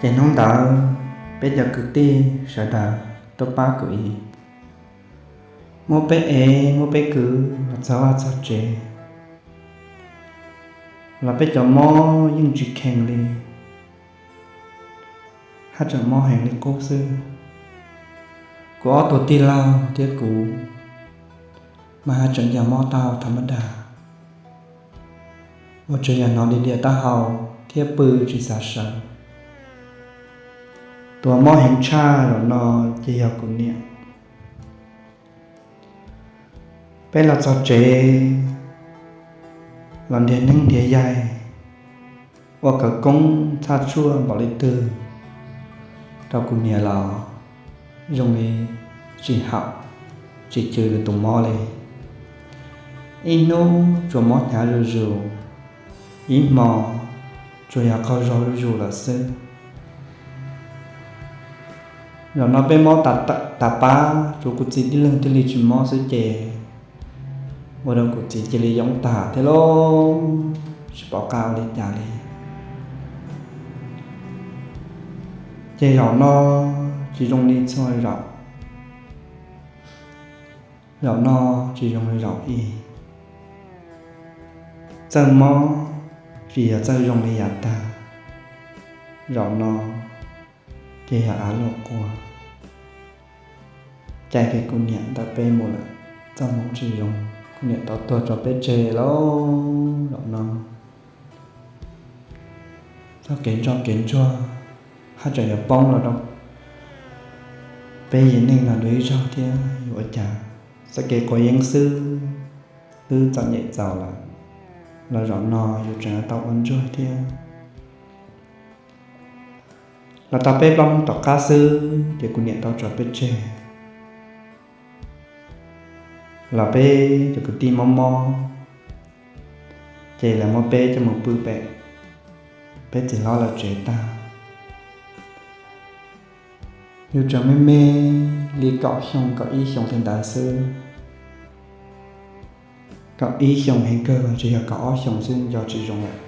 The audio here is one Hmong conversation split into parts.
Ces hnub ntawd peb cov kwv tij sawv daws tuaj pab kuv ib, muab peb ev muab peb kwv los txog vaj txog tsev, los peb cov mob yeej tsis khees li, haj tseem mob heev li qub xwb. Kuv ob tug tij laug thiab kuv mas haj tseem yog mob taub hau tha mab dag, ua tsuas yog hnov diam diam taub hau thiab pw tsis xav sawv. Tus mob heev tshaj zaum no ces yog kuv niam. Peb los txog tsev los nrhiav neeb nrhiav yaig, ua khawv koob txhaj tshuaj npaum li twg rau kuv niam los zoo li tsis haum, tsis cw nws tus mob li. Ib hnub tsuas mob hnyav zuj zus, ib hmo tsuas yog qaug zog zuj zus lawm xwb. Zaum no peb mob tas pab, tsuas kuv txiv tib leeg thiaj li tsis mob xwb ces ua rau kuv txiv cia li yoob tag thiab lauj, tsis pom qab ua li cas li. Ces zaum no tsis zoo li txhua zaum, zaum no tsis zoo li zaum ib. Txawj mob tsis yog txawj zoo li yav tag, zaum no ces yog av luaj quas, cais kiag kuv niam ntawm peb mus lawm. Txoj hmoov tsis zoo, kuv niam tau tuag tso peb tseg lauj. Zaum no txoj kev ntsoj kev ntsuag haj tseem yuav poob los rau peb yim neej no dua ib zaug thiab, yuav ua cas? Txoj kev quav yeeb xwb twb txom nyem txaus lawm, los zaum no yus tseem tau ua ntsuag thiab. Los tau peb plaub hnub tom qab xwb ces kuv niam tau tso peb tseg, los peb cov kwv tij mob mob ces lawv muab peb coj mus pw pem peb txiv hlob lawv tsev tag. Yus tseem me me li kaum xyoo kaum ib xyoo li ntawd xwb, kaum ib xyoo heev kawg los tsis yog kaum ob xyoo xwb nco tsis zoo lawm.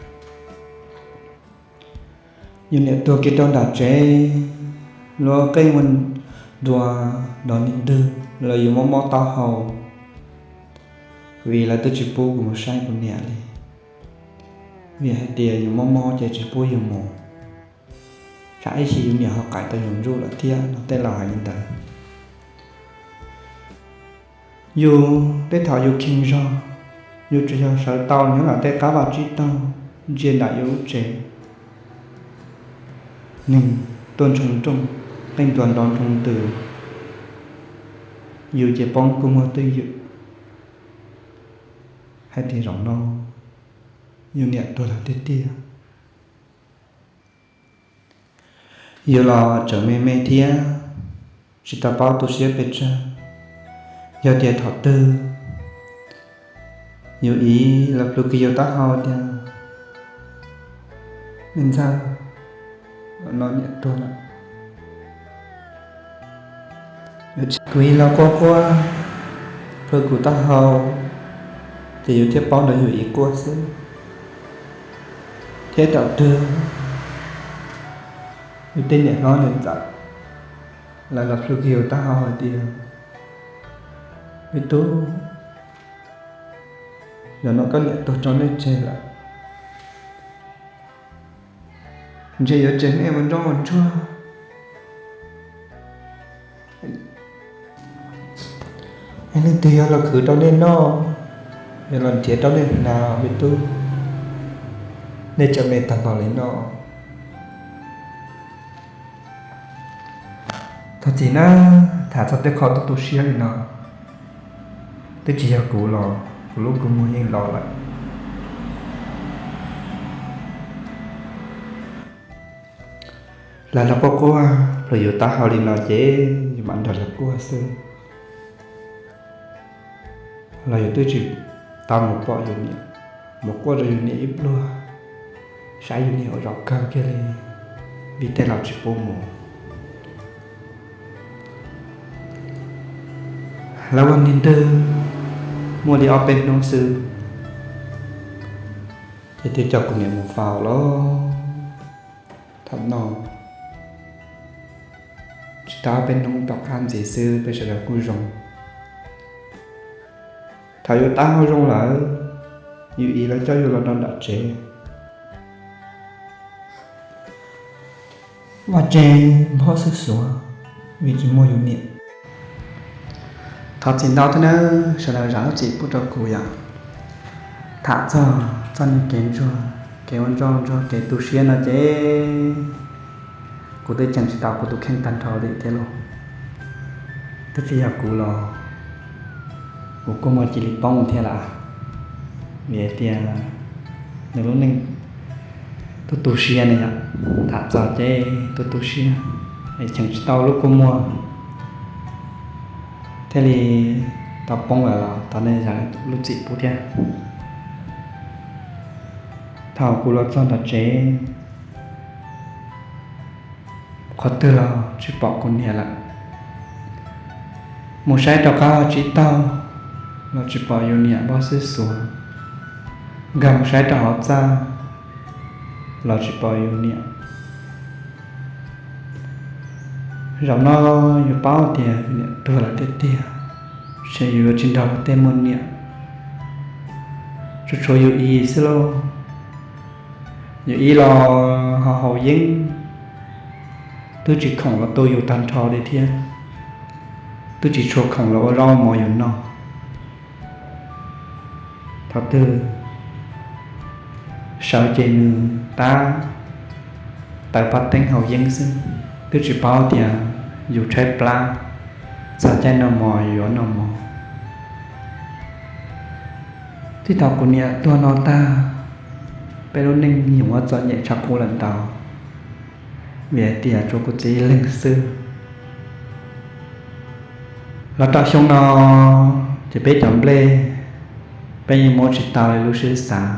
Yus niam tuag kiag rau nram tsev, luag qeej ua nruas nrov nti ntwg los yus mob mob taub hau. Kuv txiv lawv twb tsis pub kuv mus saib kuv niam li, vim hais tias yus mob mob ces tsis pub yus mus, tsam ib chim yus niam ho qais tau yus ntsuj lawm thiab no, tej laus hais li ntawd. Yus tej thaum yus kheev zog, yus tsuas yog sawv tau nyob ntawm tej qab vaj tsib taug ntsia nram yus lub tsev, neeg tuaj ntshoo nrooj, qeej nruas nrov ntshoo ntws, yus ces poob kua muag twj ywm hais tias zaum no yus niam tuag lawm tiag tiag. Yus los tseem me me thiab, tsis tau paub tu siab pes tsawg. Yog tias thaum twg yus txiv los plhws kiag yus taub hau tias, Me ntxawg, no niam tuag lawm, kuv txiv los quaj quaj plhws kuv taub hau, ces yus thiaj paub ntawd yus txiv quaj xwb. Thiab thaum twg yus tej niam hlob niam ntxawm lawv los plhws kiag yus taub hau hais tias, Me tub, zaum no koj niam tuag tso nej tseg lawm, ntshe yuav tseg nej ua ntsoj ua ntsuag. Leej twg yuav los khwv rau nej noj, yuav los nrhiav rau nej hnav, me tub, nej tseem me tag npaum li no. Thov txim na, tham txog tej qho tu tu siab li no, twb tsis yog kuv los kuv lub kua muag yeej los lawm. Lawv los quaj quaj plhws yus taub hau li no ces yus mam nrog lawv quaj xwb. Los yus twb tsis tau mus pom yus niam, mus quaj rau yus niam ib pluag, saib yus niam ua zaum kawg kiag li, vim tej laus tsis pub mus. Lawv ua nti ntwg muaj li ob peb hnub xwb, ces thiaj coj kuv niam mus faus lawm. Thaum no Tau peb hnub tom qab ntxiv xwb peb sawv daws kuj zoo. Thaum yus tab hau zoo lawm, yus ib lawv coj yus los rau nram tsev. Vaj tse nphob xwb xuav, vim tsis muaj yus niam. Thov txim ntau thiab nawb, sawv daws zam lub txim pub rau kuv yom. Tham txog txoj niag kev ntsuag, kev ua ntsuag ntsuag, kev tu siab no ces kuv twb cheem tsis tau kuv tus kheej tag nrho li thiab lauj. Twb tsis yog kuv los kuv kuj muaj cia li poob thiab lawm, vim hais tias nws lub neej tu tu siab ne yom. Tham txog ces tu tu siab, es cheem tsis tau lub kua muag thiaj li tau poob lawm los thov nej zam lub txim pub thiab. Thaum kuv los txog nram tsev, qhov twg los tsis pom kuv niam lawm. Mus saib rau qab tsib taug los tsis pom yus niam nphob xwb xuav. Nkag mus saib rau hauv txaj los tsis pom yus niam. Zaum no yus paub tias yus niam tuag lawm tiag tiag, ces yus yuav tsis nrog luag tej muaj niam, tsuas tshuav yus ib xwb lauj. Yus ib los ho haus yeeb, twb tsis khoom los tu yus tag nrho li thiab, twb tsis tshua khoom los ua zaub ua mov yus noj. Thaum twg sawv ces nws tab tawv paj teeb haus yeeb xwb, twb tsis paub tias yus tshaib plab, txog caij noj mov yuav noj mov. Txij thaum kuv niam tuag no tag, peb lub neej nyuam qhuav txom nyem tshaj qub lawm ntau, vim hais tias tshuav kuv txiv ib leeg xwb. Los rau xyoo no ces peb cov nplej, peb yeej muab tsis tau li lub siab xav.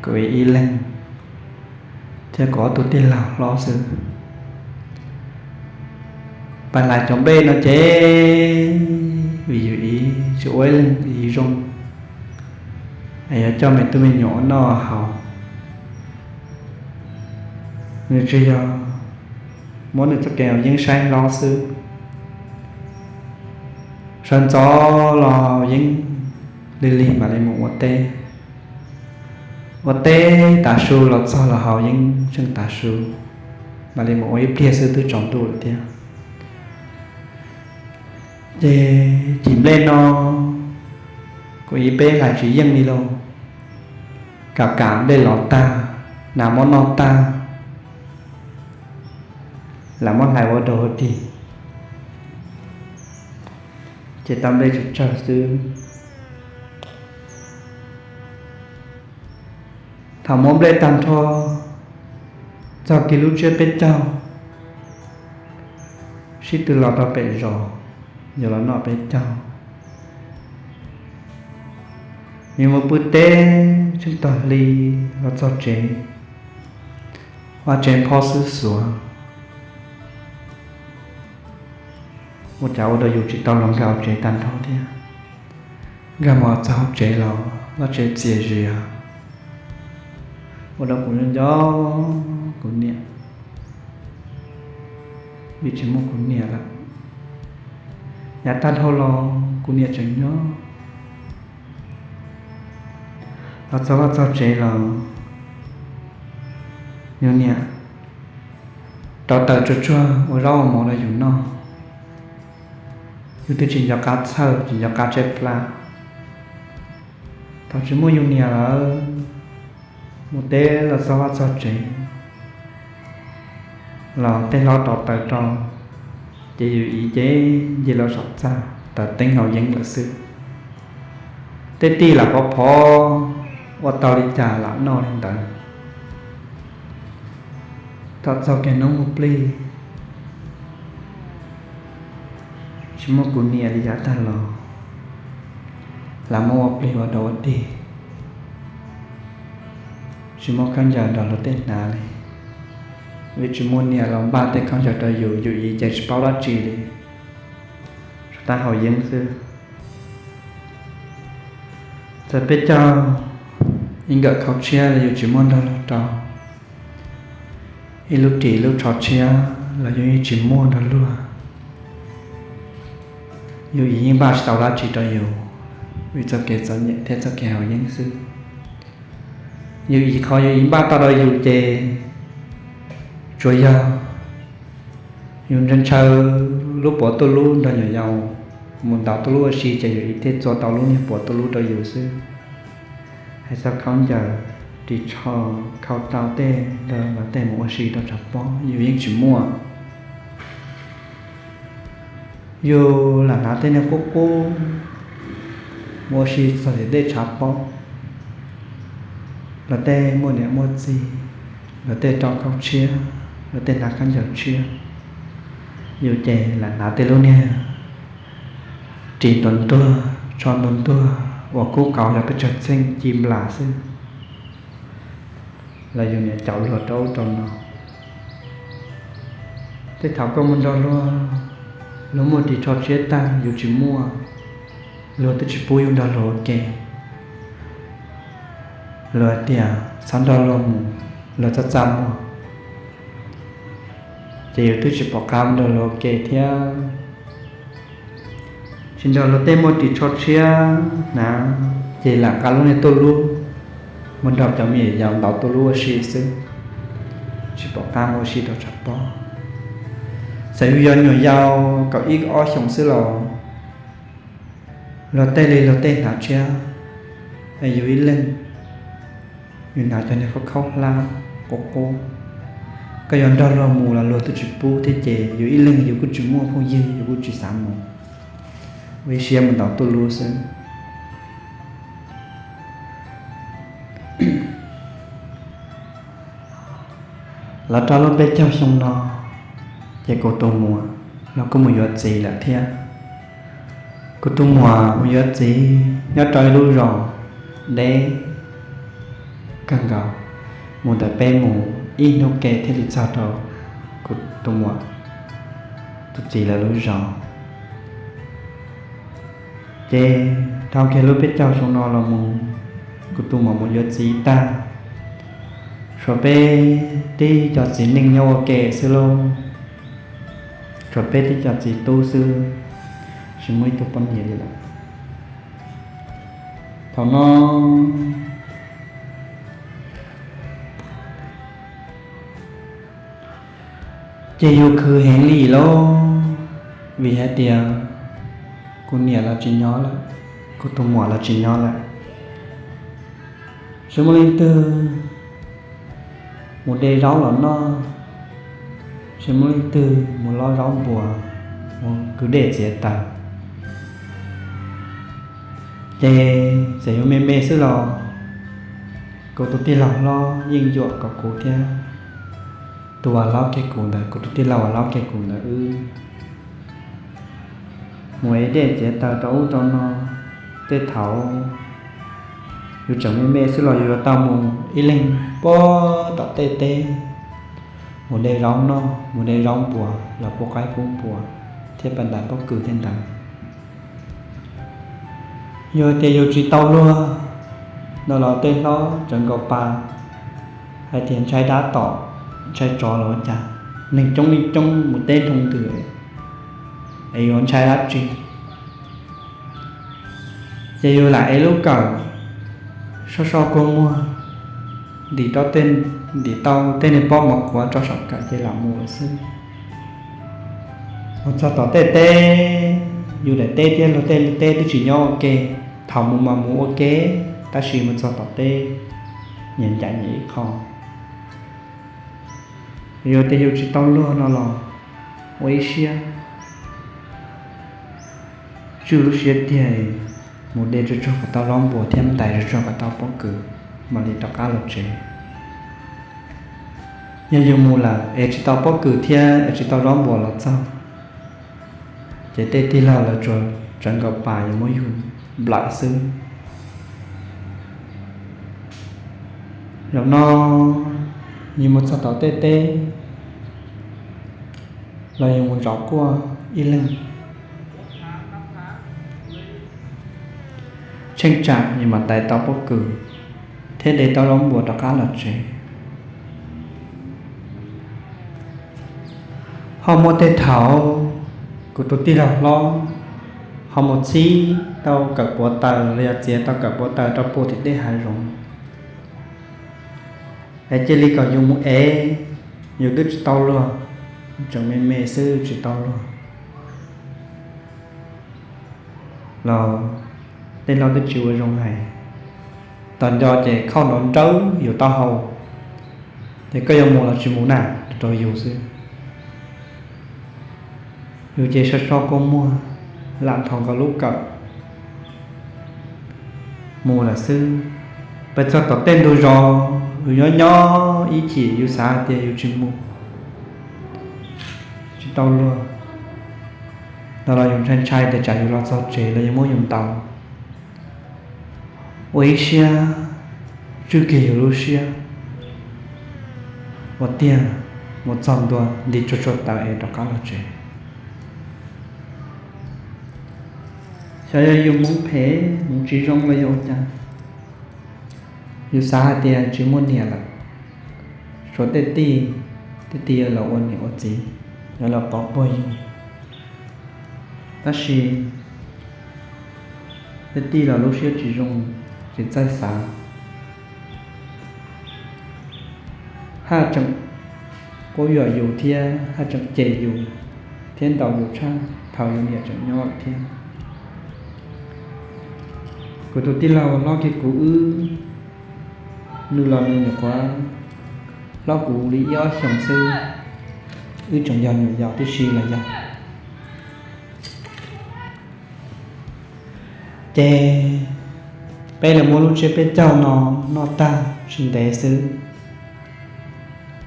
Kuv ib leeg thiab kuv ob tug tij laug hlob xwb. Pab hlais cov nplej no ces vim yus ib tsis ua ib leeg ib zoo, es yuav coj me tub me nyuam ua noj haus, nws tsuas yog muab nws txoj kev haus yeeb saib hlob xwb. Sawv ntxov los haus yeeb lig lig mam li mus ua teb. Ua teb tav su los txog los haus yeeb tsheej tav su, mam li mus ua ib pliag xwb twb tsaus ntuj lawm thiab. Ces cim nplej no kuv ib peb hlais tsis yeej li lauj. Kam kam nplej lov tag, nas muab noj tag, lam muab hlais ua dog ua dig, ces tau nplej tsawg tsawg xwb. Thaum muab nplej tag nrho, txog kiag lub tsiab peb caug, sib tw los rau pem zos, yuav los noj peb caug. Yus mus pw teb tsheej tag hli los txog tsev, vaj tse nphob xwb xuav, ua cas ua rau yus tsis tau los nkag hauv tsev tag nrho thiab. Nkag mus txog hauv tsev los vaj tse txias zias, ua rau kuv nco nco kuv niam, vim tsis muaj kuv niam lawm. Yav tag dhau los kuv niam tseem nyob. Los txog vaj txog tsev los yus niam rauv taws tsuag tsuag ua zaub ua mov rau yus noj. Yus twb tsis nco qab txhawj tsis nco qab tshaib plab. Thaum tsis muaj yus niam lawm, mus teb los txog vaj txog tsev los tej hlob rauv taws rau, ces yus ib ce nce los saum txaj taws teeb haus yeeb lawm xwb. Tej tij lam phov phov, ua tau li cas lam noj li ntawd. Thaum txog kiag hnub mus plig, tsis muaj kuv niam li yav tag los, lam muab ua plig ua dog ua dig, tsis muaj khaub ncaws nrog luag tej hnav li. Vim tsis muaj niam los npaj tej khaub ncaws rau yus, yus ib ce tsis paub dab tsi li, tsuas tab haus yeeb xwb. Txawm peb caug ib nkawm khau tshiab los yus tsis muaj nrog luag rau, ib lub ris lub tsho tshiab los yus yeej tsis muaj nrog luag. Yus yeej npaj tsis tau dab tsi rau yus, vim txoj kev txom nyem thiab txoj kev haus yeeb xwb. Yus qhov yus npaj tau rau yus ces tsuas yog yus ntshaw lub puav tuj lub nrog nyuam yaus mus ntaus tuj lub ua si ces yus thiaj txua tau lub niag puav tuj lub rau yus xwb. Hais txog khaub ncaws, ris tsho, khau rau tej nrog luag tej mus ua si rau tshav pob yus yeej tsis muaj. Yus lam hnav tej niag qub qub mus ua si txog tim tej tshav pob. Luag tej muaj niam muaj txiv, luag tej rau khau tshiab, luag tej hnav khaub ncaws tshiab, yus ces lam hnav tej lub niag ris ntuag ntuag, tsho ntuag ntuag uas kub qau yog peb tsawg txheej ci nplas xwb los yus niam caum luag rau ub rau no. Tej thaum koj mus nrog luag, luag muaj ris tsho tshiab tag yus tsis muaj, luag twb tsis pub yus nrog luag ua ke. Luag tias txhob nrog luag mus, luag txaj txaj muag, ces yus twb tsis pom qab mus nrog luag ua ke thiab. Tsis nrog luag tej muaj ris tsho tshiab hnav, ces lam nqa lub niag tuj lub mus nrog cov me nyuam yaus ntaus tuj lub ua si xwb, tsis pom qab mus ua si rau tshav pob. Txawm yus yog nyuam yaus kaum ib ob xyoos xwb los luag tej li luag tej hnav tshiab, es yus ib leeg yus hnav cov niag khaub khaub hlab qub qub. Koj yuav nrog luag mus los luag twb tsis pub thiab ces yus ib leeg yus kuj tsis muaj phooj ywg, yus kuj tsis xav mus, ua ib siab mus ntaus tuj lub xwb. Los rau lub peb caug xyoo no, ces kuv tus muam los kuj mus yuav txiv lawm thiab. Kuv tus muam mus yuav txiv nyob rau ib lub zos deb kawg nkaus, mus ntawm peb mus ib hnub ke thiaj li txog rau kuv tus muam tus txiv lawv lub zos. Ces dhau kiag lub peb caug xyoo no los mus, kuv tus muam mus yuav txiv tag, tshuav peb tib co txiv neej nyob ua ke xwb lauj. Tshuav peb tib co txiv tub xwb, tsis muaj ib tug poj niam li lawm. Thaum no ces yus khwv heev li lauj, vim hais tias kuv niam los tsis nyob lawm, kuv tus muam los tsis nyob lawm. Tsis muaj leej twg mus de zaub los noj, tsis muaj leej twg mus lob zaub npua, mus kwv dej txiav taws. Ces txawm yuav me me xwb los kuv tus tij laug hlob yeej yuam kom kuv thiab tus uas hlob kiag kuv ntawd, kuv tus tij laug uas hlob kiag kuv ntawd wb mus ev dej txiav taws rau ub rau no. Tej thaum yus tseem me me xwb los yus yuav tau mus ib leeg puag tom tej teb, mus de zaub noj, mus de zaub npua los pub qaib pub npua thiab pas ntais pob kws thiab ntawd. Yog tias yus tsis tau luag no los tej hlob tsawv nkaus pas hais tias ntshai dab tom ntshai tsov los ua cas, neeg coob li coob mus teb nroo ntws es yuav ntshai dab tsi. Ces yus lam ev lub kawm soj soj kua muag, ntim rau, ntim tau tej niag pob mov qhuav rau saum kawm ces lam mus lawm xwb. Mus txog tom tej teb, yus daim teb thiab luag tej teb twb tsis nyob ua ke. Thaum mus mas mus ua ke, tab sis mus txog tom teb nyias ncaim nyias ib qho. Yog tias yus tsis tau luag no los ua ib siab tswj lub siab tiag, mus de tsuag tsuag kom tau zaub npua thiab ntais tsuag tsuag kom tau pob kws mam li rov qab los tsev. Yog yus mus lawm es tsis tau pob kws thiab es tsis tau zaub npua los txog, ces tej tij laug lawv tsuas tsawv nkaus pas yuav muab yus nplawm xwb. Zaum no yus mus txog tom tej teb los yus mus zov quaj ib leeg, tsheej tsam yus mam ntais tau pob kws thiab de tau zaub npua rov qab los tsev. Ho muaj tej thaum kuv tus tij laug hlob ho mus txhib tau kawm puav taws los yog txiav tau kawm puav taws rau puag tim tej hav zoov, es cia li kom yus mus ev, yus twb tsis tau luag, tseem me me xwb tsis tau luag los tej laug twb tsis ua zoo hais. Tos nco ces khauj nrov nrawb yus taub hau, ces koj yuav mus los tsis mus na, rau yus xwb. Yus ces so so kua muag, lam nthos nkaus lub kawm mus lawm xwb. Pes txog tom tej ntug zos yus nyob nyob ib chim yus xav hais tias yus tsis mus, tsis tau luag, no los yus ntshai ntshai tias tsam yus los txog tsev los yus muab yus ntaus. Ua ib siab tswj kiag yus lub siab, ua tiag, mus txog ntua nti tsuag tsuag taws es rov qab los tsev. Xyov yog yus hmoov phem hmoov tsis zoo los yog ua cas, yus xav hais tias tsis muaj niam lawm, tshuav tej tij, tej tij yuav los ua niam ua txiv, yuav los pov puag yus. Tab sis tej tij los lub siab tsis zoo, tsis txawj xav, haj tseem quab yuam yus thiab haj tseem cem yus thiab ntaus yus tshaj thaum yus niam tseem nyob lawm thiab. Kuv tus tij laug hlob kiag kuv wb, nws los nws nyuam qhuav hlob kuv li ib ob xyoos xwb, wb tseem yog nyuam yaus tib si los yog. Ces peb los muab lub tsiab peb caug no noj tag tsis ntev xwb,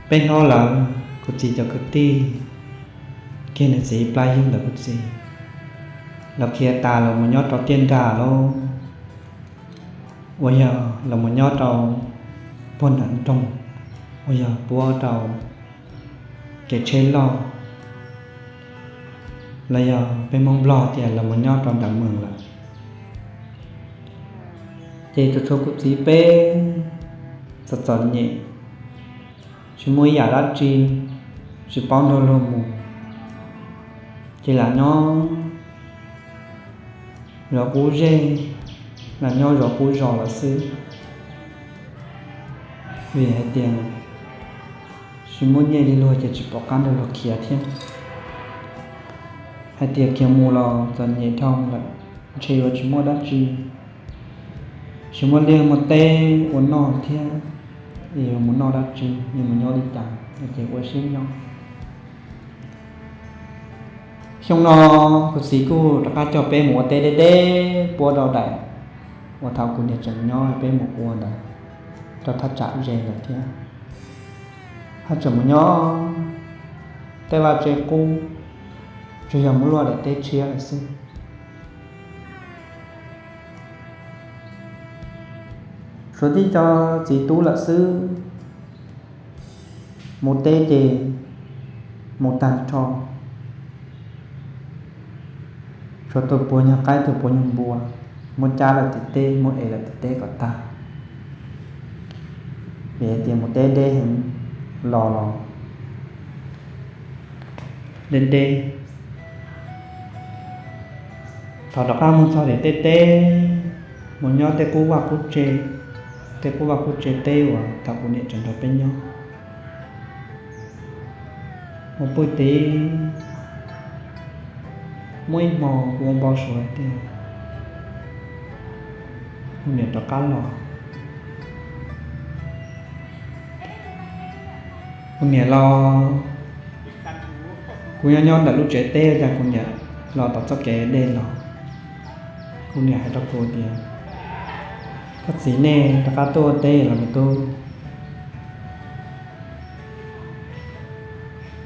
peb hnub lawm kuv txiv cov kwv tij kiag nws txiv ib plab ywg ntawm kuv txiv, los khiav tas los mus nyob rau tiaj nrag lauj, uas yog los mus nyob rau puag nram nroog, uas yog puab rau kev tsheb loj, los yog peb Hmoob Nplog tias los mus nyob rau nram mees lawm. Ces txhua txhua kuv txiv peb txom txom nyem, tsis muaj ib yam dab tsi, tsis paub nrog luag mus, ces lam nyob zov qub zej, lam nyob zov qub zos lawm xwb. Vim hais tias tsis muaj nyiaj li luag ces tsis pom qab nrog luag khiav thiab. Hais tias khiav mus los txom nyem dhau lawm, ntshe yuav tsis muaj dab tsi, tsis muaj liaj muaj teb ua noj thiab, yuav mus noj dab tsi, yuav mus nyob li cas, ces ua siab nyob. Xyoo no kuv txiv kuj rov qab coj peb mus ua teb deb deb puab rau daim uas thaum kuv niam tseem nyob peb mus ua ntawd, rau thaj tsam ze ntawd thiab. Haj tseem mus nyob tej vaj tse qub, tsuas yog mus luaj daim teb tshiab lawm xwb. Tshuav tib co txiv tub lawm xwb, mus teb ces mus tag nrho, tshuav tus puav nyuag qaib tus puav nyuag npua, muab cab lawm tim teb muab ev lawm tim teb kom tag. Vim hais tias mus teb deb heev, los los deb deb. Thaum rov qab mus txog tim tej teb, mus nyob tej qub vaj qub tse, tej qub vaj qub tse teb uas thaum kuv niam tseem nrog peb nyob. Mus pw tid, muaj ib hmo kuv ua npau suav hais tias kuv niam rov qab los. Kuv niam los, kuv nyob nyob ntawm lub tsev teb, cas kuv niam los tom txoj kev dej los. Kuv niam hais rau kuv tias, koj txiv, nej rov qab tuaj ua teb los me tub?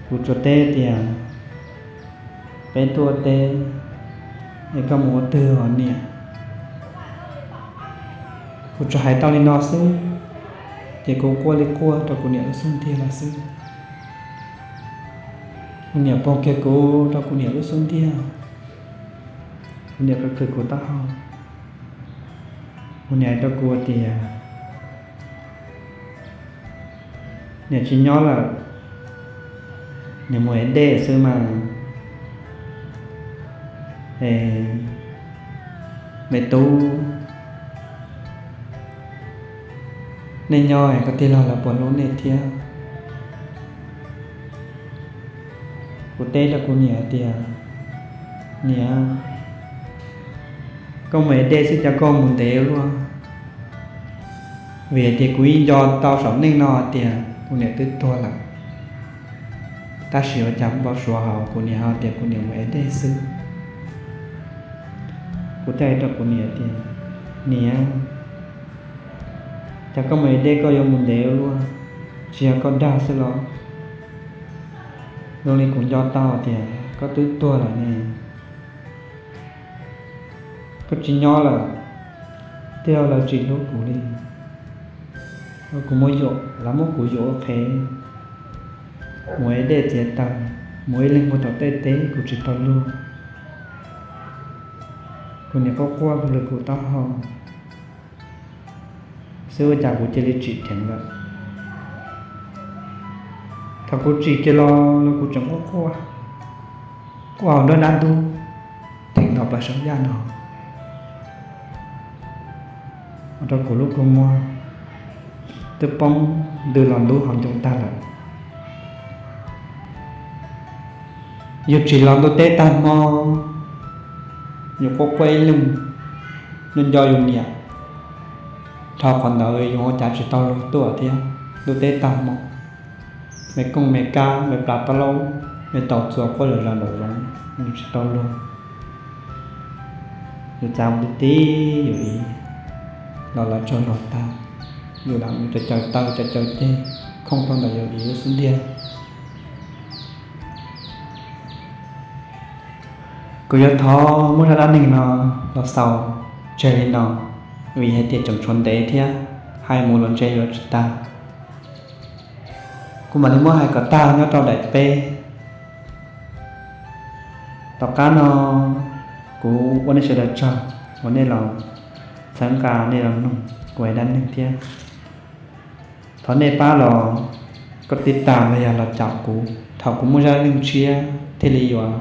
Kuv tsuas teb tias, peb tuaj ua teb, es koj mus ua twg os niam? Kuv tsuas hais tau li no xwb, ces kuv quaj li quaj rau kuv niam lub xub ntiag lawm xwb. Kuv niam poog kiag kuv rau kuv niam lub xub ntiag, kuv niam khwv khwv kuv taub hau. Kuv niam hais rau kuv tias, niam tsis nyob lawm, Niam mus ev dej xwb mas. E, me tub, nej nyob koj tij laug lawv puas hlub nej thiab? Kuv teb rau kuv niam tias, niam, koj mus ev dej xwb cas koj mus ntev luaj? Vim hais tias kuv yeej nco tau saum neej no tias kuv niam twb tuag lawm, tab sis ua cas npau suav hauv kuv niam ho tias kuv niam mus ev dej xwb. Kuv thiaj hais rau kuv niam tias, niam, cas koj mus ev dej koj yuav mus ntev luaj, tsis yog koj dag xwb los? Zoo li kuv nco tau tias koj twb tuag lawm ne. Koj tsis nyob lawm, tij laug lawv tsis hlub kuv li. Kuv muab yuam, lawv muab kuv yuam ua qhev, mus ev dej txiav taws, mus ib leeg mus tom tej teb kuv tsis tau luag. Kuv niam quaj quaj lwg kuv taub hau xwb ua cas kuv cia li tsim dheev lawm. Thaum kuv tsim kiag los los kuv tseem quaj quaj, quaj hauv nruab dab ntub, dheev los plaws saum yaj no, ua rau kuv lub kua muag twb poob ntws los ntub hauv ncoo tag lawm. Yus tsim los ntuj teb tag hmo, yus quaj quaj ib leeg, nco nco yus niam, dhau qhov ntawd yus ua cas tsis tau luag tuaj thiab. Ntuj teb tag hmo, me kooj me kab, me plas taub laub, me taus txuas quaj zom zaws nraum zoov, yus tsis tau luag. Yus txav mus ti ti yus iv los lawv tsaug zog tag, yus lam mus caws caws taw caws caws ceg khooj rau ntawm yus iv lub xub ntiag. Kuv yuav thov muab zaj dab neeg no los xaus tseg li no, vim hais tias tseem tshuav ntev thiab, hais mus los ntshe yuav tsis tag. Kuv mam li muab hais kom tag nyob rau daim peb. Tom qab no kuv ua nej sawv daws tsaug uas nej los txhawb nqa nej los mloog kuv hais dab neeg thiab. Thov nej pab los koj tib tas los yog los caum kuv, thaum kuv muaj zaj dab neeg tshiab thiaj li yuav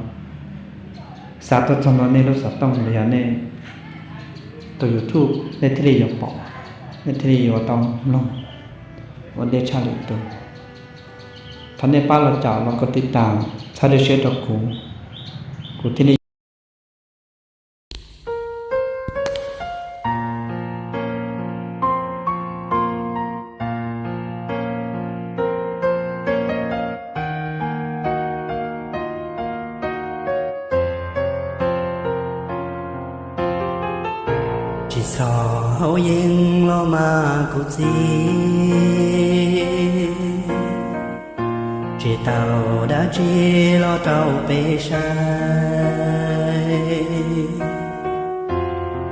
xa tuaj txog ntua nej lub xov tooj los yog nej tus YouTube, nej thiaj li yuav pom, nej thiaj li yuav tau mloog ua ntej tshaj lwm tus. Thov nej pab los caum los koj tib tas, txhawb siab rau kuv, kuv thiaj li Tsis txhob haus yeeb los mas kuv txiv, tsis tau dab tsi los rau peb saib,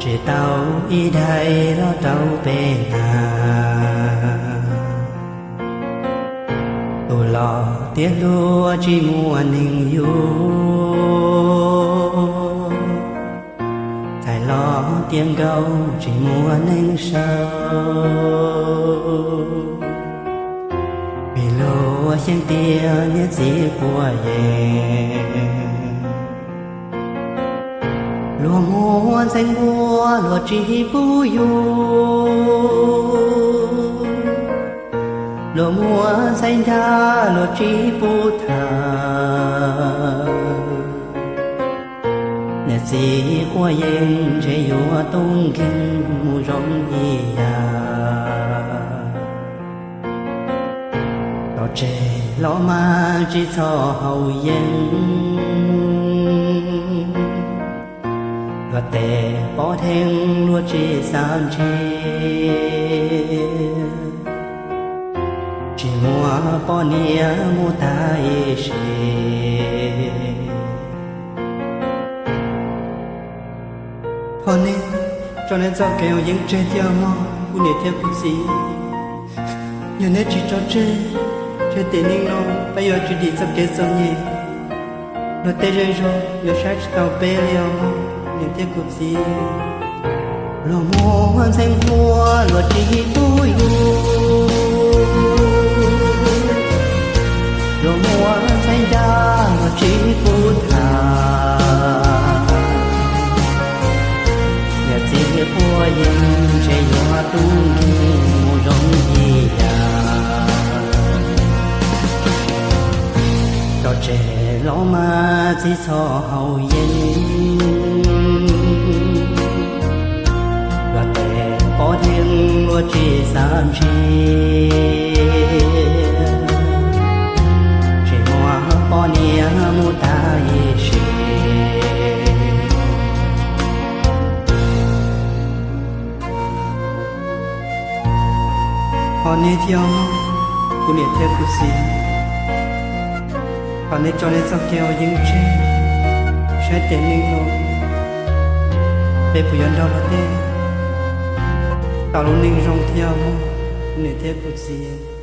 tsis tau ib daim los rau peb hnav. Tus los tiav hluas tsis muaj neeg yug, ntxhais los tiav nkauj tsis muaj neeg sau. Vim luag xyeej tias niam txiv quav yeeb, luag muab ntxhais nquab luag tsis pub yug, luag muab ntxhais ncaj luag tsis pub tham. Niam txiv quav yeeb ntshe yuav tu nkeeg mus zoo ib yam. Los tseg los mas tsis txhob haus yeeb, luag tes pov dheev luag tsis xav ntsia, tsis muaj poj niam mus tag ib sim. Thov nej tso nej txoj kev haus yeeb tseg thiab mog kuv niam thiab kuv txiv. Yog nej tsis tso tseg, ntshe tim neej no peb yuav tsis dim txoj kev txom nyem. Luag tej zej zog yuav saib tsis taus peb li os mog niam thiab kuv txiv. Luag muab ntxhais nquab luag tsis pub yug, Yuav muaj txhais ncaj los tsis pub tham, yog txiv quaj yeej ntshe yuav tu nkeeg mus zoo li yam. Cov tseg los mas txiv txhob haus yeeb, luag tej poj niam luag tsis xav ntsia, tsis muaj poj niam mus tag ib sim. Ho neb thiab, kuv niam thiab kuv txiv, thov neb tso neb txoj kev ua yeeb tseg saib tes neeg no, peb puas yuav nrog luag tej tau lub neej zoo thiab mog, kuv niam thiab kuv txiv.